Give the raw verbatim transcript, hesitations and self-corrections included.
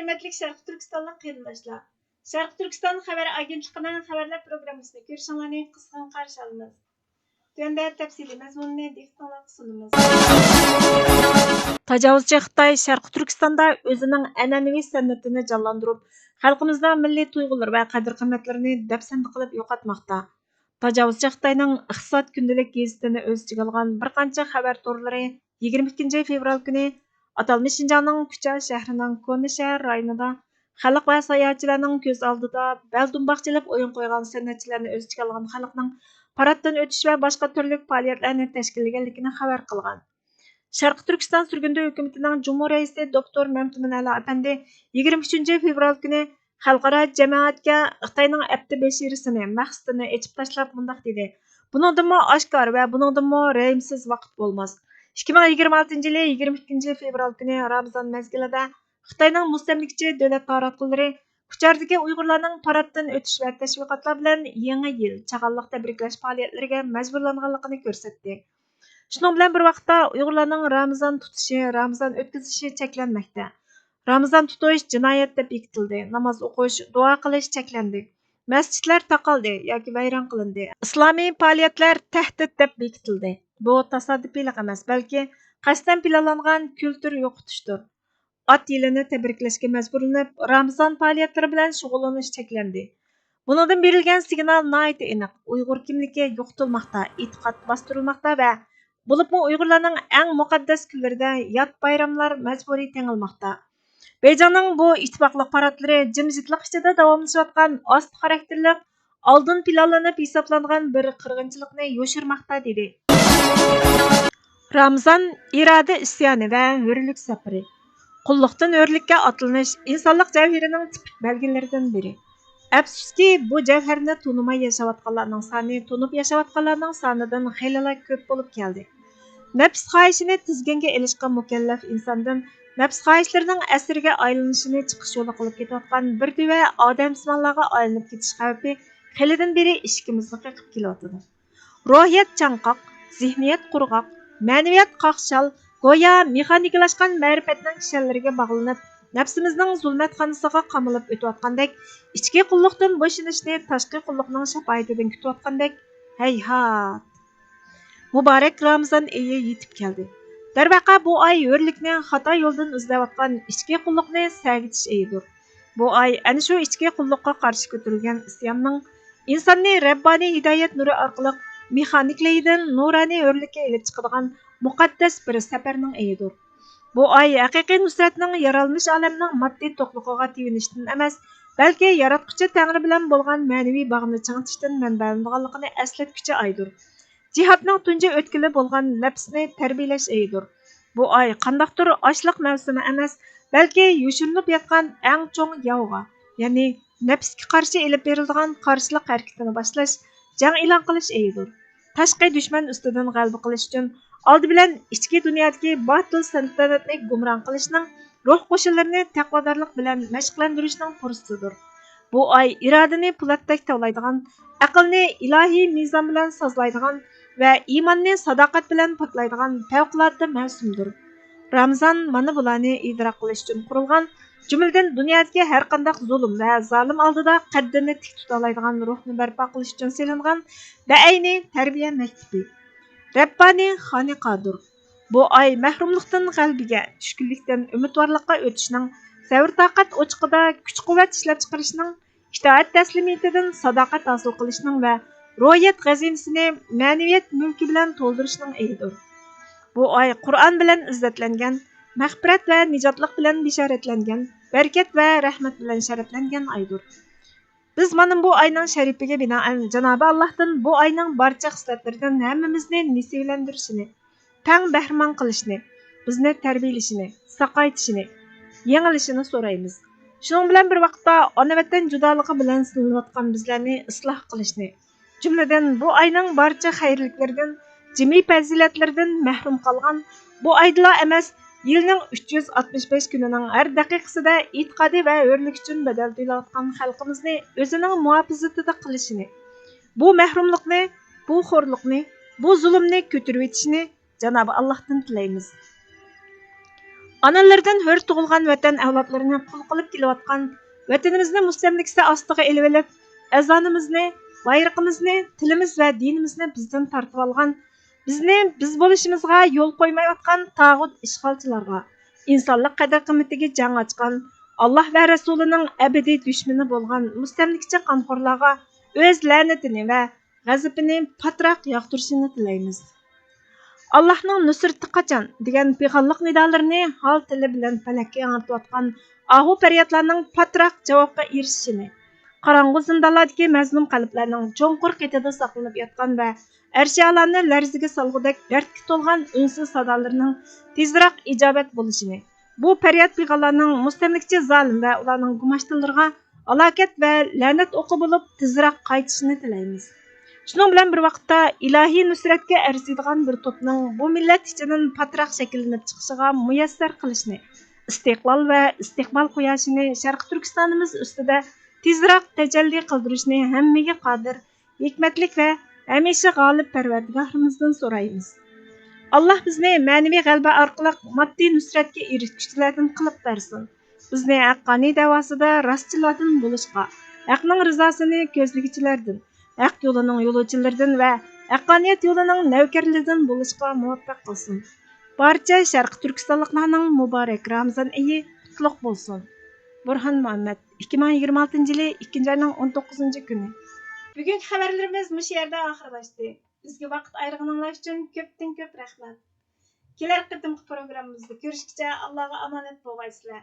ھۆرمەتلىك شەرقىي تۈركىستانلىق قېرىنداشلار! شەرقىي تۈركىستان خەۋەر ئاگېنتلىقىنىڭ خەۋەرلەر پروگراممىسىنى كۆرۈشۈڭلارنى قىزغىن قارشى ئالىمىز. تۆۋەندە تەپسىلىي مەزمۇنىنى دىققىتىڭلارغا سۇنىمىز. تاجاۋۇزچى خىتاي شەرقىي تۈركىستاندا ئۆزىنىڭ ئەنئەنىۋى سەنئىتىنى جانلاندۇرۇپ، خەلقىمىزنىڭ مىللىي تۇيغۇلىرى ۋە قەدىر-قىممەتلىرىنى دەپسەندە قىلىپ يوقاتماقتا. تاجاۋۇزچى خىتاينىڭ ئىقتىساد كۈندىلىك گېزىتىنى ئۆز ئىچىگە ئالغان بىر قانچە خەۋەر تورلىرى يىگىرمە ئىككىنچى فېۋرال كۈنى ئاتالمىش شىنجاڭنىڭ كۇچا شەھىرىنىڭ كونا شەھەر رايونىدا خەلق ۋە ساياھەتچىلەرنىڭ كۆز ئالدىدا بەل دۇمباق چېلىپ ئويۇن قويغان سەنئەتچىلەرنى ئۆز ئىچىگە ئالغان خەلقنىڭ پاراتتىن ئۆتۈش ۋە باشقا تۈرلۈك پائالىيەتلەرنى تەشكىللىگەنلىكىنى خەۋەر قىلغان. شەرقىي تۈركىستان سۈرگۈندە ھۆكۈمىتىنىڭ جۇمھۇر رەئىسى دوكتور مەمتىمىن ئەلا ئەپەندى يىگىرمە ئۈچىنچى فېۋرال كۈنى خەلقئارا جەمەئەتكە خىتاينىڭ ئەپتى بەشىرىسىنى، مەقسىتىنى ئېچىپ تاشلاپ مۇنداق دېدى: «بۇنىڭدىنمۇ ئاشكارا ۋە بۇنىڭدىنمۇ رەھىمسىز ۋاقىت بولماس.» ئىككى مىڭ يىگىرمە ئالتىنچى يىلى يىگىرمە ئىككىنچى فېۋرال كۈنى رامىزان مەزگىلىدە خىتاينىڭ مۇستەملىكىچى دۆلەت تاراتقۇلىرى ئۇچاردىكى ئۇيغۇرلارنىڭ پاراتتىن ئۆتۈش ۋە تەشۋىقاتلار بىلەن يېڭى يىل، چاغانلىق تەبرىكلەش پائالىيەتلىرىگە مەجبۇرلانغانلىقىنى كۆرسەتتى. شۇنىڭ بىلەن بىر ۋاقىتتا، ئۇيغۇرلارنىڭ رامىزان تۇتۇشى، رامىزان ئۆتكۈزۈشى چەكلەنمەكتە. رامىزان تۇتۇش جىنايەت دەپ بېكىتىلدى، ناماز ئوقۇش، دۇئا قىلىش چەكلەندى، مەسچىتلەر تاقالدى ياكى ۋەيران قىلىندى، ئىسلامىي پائالىيەتلەر تەھدىت دەپ بېكىتىلدى. بۇ تاسادىپىيلىق ئەمەس، بەلكى قەستەن پىلانلانغان كۈلتۈر يوقىتىشتۇر. ئات يىلىنى تەبرىكلەشكە مەجبۇرلىنىپ، رامىزان پائالىيەتلىرى بىلەن شۇغۇللىنىش چەكلەندى. بۇنىڭدىن بېرىلگەن سىگنال ناھايىتى ئېنىق: ئۇيغۇر كىملىكى يوقىتىلماقتا، ئېتىقاد باستۇرۇلماقتا ۋە بولۇپمۇ ئۇيغۇرلارنىڭ ئەڭ مۇقەددەس كۈنلىرىدە يات بايراملار مەجبۇرىي تېڭىلماقتا. بېيجىڭنىڭ بۇ ئىتتىپاقلىق پاراتلىرى جىمجىتلىق ئىچىدە داۋاملىشىۋاتقان ئاستا خاراكتېرلىق، ئالدىن پىلانلىنىپ ھېسابلانغان بىر قىرغىنچىلىقنى يوشۇرماقتا، دېدى. رامىزان ئىرادە ئىسيانى ۋە ھۆرلۈك سەپىرى. قۇللۇقتىن ھۆرلۈككە ئاتلىنىش ئىنسانلىق جەۋھىرىنىڭ تىپىك بەلگىلىرىدىن بىرى. ئەپسۇسكى، بۇ جەۋھەرنى تونۇماي ياشاۋاتقانلارنىڭ سانى تونۇپ ياشاۋاتقانلارنىڭ سانىدىن خېلىلا كۆپ بولۇپ كەلدى. نەپس خاھىشىنى تىزگىنگە ئېلىشقا مۇكەللەپ ئىنساندىن نەپس خاھىشلىرىنىڭ ئەسىرىگە ئايلىنىشىنى چىقىش يولى قىلىپ كېتىۋاتقان بىر تۈۋە ئادەمسىمانلارغا ئايلىنىپ كېتىش خەۋپى خېلىدىن بېرى ئىچكىمىزنى قېقىپ كېلىۋاتىدۇ. روھىيەت چاڭقاق، زېھنىيەت قۇرغاق، مەنىۋىيەت قاقشال، گويا مېخانىكىلاشقان مەرىپەتنىڭ كىشەنلىرىگە باغلىنىپ، نەپسىمىزنىڭ زۇلمەتخانىسىغا قامىلىپ ئۆتۈۋاتقاندەك، ئىچكى قۇللۇقتىن بوشىنىشنى تاشقى قۇللۇقنىڭ شاپائىتىدىن كۈتۈۋاتقاندەك، ھەيھات! مۇبارەك رامىزان ئېيى يېتىپ كەلدى. دەرۋەقە، بۇ ئاي ھۆرلۈكنى خاتا يولدىن ئىزدەۋاتقان ئىچكى قۇللۇقنى سەگىتىش ئېيىدۇر. بۇ ئاي ئەنە شۇ ئىچكى قۇللۇققا قارشى كۆتۈرۈلگەن ئىسياننىڭ، ئىنساننى رەببانىي ھىدايەت نۇرى ئارقىلىق مېخانىكلىيىدىن نۇرانىي ھۆرلۈككە ئېلىپ چىقىدىغان مۇقەددەس بىر سەپەرنىڭ ئېيىدۇر. بۇ ئاي ھەقىقىي نۇسرەتنىڭ يارالمىش ئالەمنىڭ ماددىي توقلۇقىغا تېۋىنىشتىن ئەمەس، بەلكى ياراتقۇچى تەڭرى بىلەن بولغان مەنىۋى باغنى چىڭىتىشتىن مەنبەلىنىدىغانلىقىنى ئەسلەتكۈچى ئايدۇر. جىھادنىڭ تۇنجى ئۆتكىلى بولغان نەپسنى تەربىيەلەش ئېيىدۇر. بۇ ئاي قانداقتۇر ئاچلىق مەۋسۇمى ئەمەس، بەلكى يوشۇرۇنۇپ ياتقان ئەڭ چوڭ ياۋغا، يەنى نەپسكە قارشى ئېلىپ بېرىلىدىغان قارشىلىق ھەرىكىتىنى باشلاش، جەڭ ئېلان قىلىش ئېيىدۇر. تاشقى دۈشمەن ئۈستىدىن غەلىبە قىلىش ئۈچۈن، ئالدى بىلەن ئىچكى دۇنيادىكى باتىل سەلتەنەتنى گۇمران قىلىشنىڭ، روھ قوشۇنلىرىنى تەقۋادارلىق بىلەن مەشىقلەندۈرۈشنىڭ پۇرسىتىدۇر. بۇ ئاي ئىرادىنى پولاتتەك تاۋلايدىغان، ئەقىلنى ئىلاھىي مىزان بىلەن سازلايدىغان ۋە ئىماننى ساداقەت بىلەن پاكلايدىغان پەۋقۇلئاددە مەۋسۇمدۇر. رامىزان مانا بۇلارنى ئىدراك قىلىش ئۈچۈن قۇرۇلغان، جۈملىدىن دۇنيادىكى ھەرقانداق زۇلۇم ۋە زالىم ئالدىدا قەددىنى تىك تۇتالايدىغان روھنى بەرپا قىلىش ئۈچۈن سېلىنغان بەئەينى تەربىيە مەكتىپى، رەببانىي خانىقادۇر. بۇ ئاي مەھرۇملۇقتىن غەلىبىگە، چۈشكۈنلۈكتىن ئۈمىدۋارلىققا ئۆتۈشنىڭ، سەۋر-تاقەت ئوچىقىدا كۈچ-قۇۋۋەت ئىشلەپچىقىرىشنىڭ، ئىتائەت تەسلىمىيىتىدىن ساداقەت ھاسىل قىلىشنىڭ ۋە روھىيەت خەزىنىسىنى مەنىۋىيەت مۈلكى بىلەن تولدۇرۇشنىڭ ئېيىدۇر. بۇ ئاي قۇرئان بىلەن ئىززەتلەنگەن، مەغپىرەت ۋە نىجاتلىق بىلەن بېشارەتلەنگەن، بەرىكەت ۋە رەھمەت بىلەن شەرەپلەنگەن ئايدۇر. بىز مانا بۇ ئاينىڭ شەرىپىگە بىنائەن جانابى ئاللاھتىن بۇ ئاينىڭ بارچە خىسلەتلىرىدىن ھەممىمىزنى نېسىۋىلەندۈرۈشىنى، تەڭ بەھرىمەن قىلىشنى، بىزنى تەربىيەلىشىنى، ساقايتىشىنى، يېڭىلىشىنى سورايمىز. شۇنىڭ بىلەن بىر ۋاقىتتا، ئانا ۋەتەن جۇدالىقى بىلەن سىنىلىۋاتقان بىزلەرنى ئىسلاھ قىلىشنى، جۈملىدىن بۇ ئاينىڭ بارچە خەيرلىكلىرىدىن، جىمى پەزىلەتلىرىدىن مەھرۇم قالغان، بۇ ئايدىلا ئەمەس، يىلنىڭ ئۈچ يۈز ئاتمىش بەش كۈنىنىڭ ھەر دەقىقىسىدە ئېتىقادى ۋە ھۆرلۈكى ئۈچۈن بەدەل تۆلەۋاتقان خەلقىمىزنى ئۆزىنىڭ مۇھاپىزىتىدە قىلىشىنى، بۇ مەھرۇملۇقنى، بۇ خورلۇقنى، بۇ زۇلۇمنى كۆتۈرۈۋېتىشىنى جانابى ئاللاھتىن تىلەيمىز. ئانىلىرىدىن ھۆر تۇغۇلغان ۋەتەن ئەۋلادلىرىنى قۇل قىلىپ كېلىۋاتقان، ۋەتىنىمىزنى مۇستەملىكىسى ئاستىغا ئېلىۋېلىپ، ئەزانىمىزنى، بايرىقىمىزنى، تىلىمىز ۋە دىنىمىزنى بىزدىن تارتىۋالغان، بىزنى بىز بولۇشىمىزغا يول قويمايۋاتقان تاغۇت ئىشغالچىلارغا، ئىنسانلىق قەدىر-قىممىتىگە جەڭ ئاچقان، ئاللاھ ۋە رەسۇلىنىڭ ئەبەدىي دۈشمىنى بولغان مۇستەملىكىچى قانخورلارغا ئۆز لەنىتىنى ۋە غەزىپىنى پاتراق ياغدۇرۇشىنى تىلەيمىز. «ئاللاھنىڭ نۇسرىتى قاچان؟» دېگەن پىغانلىق نىدالىرىنى ھال تىلى بىلەن پەلەككە ياڭرىتىۋاتقان ئاھۇ پەريادلارنىڭ پاتراق جاۋابقا ئېرىشىشىنى، قاراڭغۇ زىندانلاردىكى مەزلۇم قەلبلەرنىڭ چوڭقۇر قېتىدا ساقلىنىپ ياتقان ۋە ئەرشىئالانى لەرزىگە سالغۇدەك دەردكە تولغان ئۈنسىز سادالىرىنىڭ تېزراق ئىجابەت بولۇشىنى، بۇ پەرياد پىغانلارنىڭ مۇستەملىكىچى زالىم ۋە ئۇلارنىڭ گۇماشتىنلىرىغا ھالاكەت ۋە لەنەت ئوقى بولۇپ تېزراق قايتىشىنى تىلەيمىز. شۇنىڭ بىلەن بىر ۋاقىتتا، ئىلاھىي نۇسرەتكە ئەرزىيدىغان بىر توپنىڭ بۇ مىللەت ئىچىدىن پاتراق شەكىللىنىپ چىقىشىغا مۇيەسسەر قىلىشنى، ئىستىقلال ۋە ئىستىقبال قۇياشىنى شەرقىي تۈركىستانىمىز ئۈستىدە تېزراق تەجەللى قىلدۇرۇشنى ھەممىگە قادىر، ھېكمەتلىك ۋە ھەمىشە غالىب پەرۋەردىگارىمىزدىن سورايمىز. ئاللاھ بىزنى مەنىۋى غەلىبە ئارقىلىق ماددىي نۇسرەتكە ئېرىشكۈچىلەردىن قىلىپ بەرسۇن. بىزنى ھەققانىي دەۋاسىدا راستچىللاردىن بولۇشقا، ھەقنىڭ رىزاسىنى كۆزلىگۈچىلەردىن، ھەق يولىنىڭ يولۇچىلىرىدىن ۋە ھەققانىيەت يولىنىڭ نەۋكەرلىرىدىن بولۇشقا مۇۋەپپەق قىلسۇن. بارچە شەرقىي تۈركىستانلىقلارنىڭ مۇبارەك رامىزان ئېيى قۇتلۇق بولسۇن. بۇرھان مۇھەممەد، ئىككى مىڭ يىگىرمە ئالتىنچى يىلى ئىككىنچى ئاينىڭ ئون توققۇزىنچى كۈنى. بۈگۈنكى خەۋەرلىرىمىز مۇشۇ يەردە ئاخىرلاشتى. بىزگە ۋاقىت ئايرىغىنىڭلار ئۈچۈن كۆپتىن كۆپ رەھمەت. كېلەر قېتىمقى پروگراممىمىزدا كۆرۈشكىچە ئاللاغا ئامانەت بولغايسىلەر.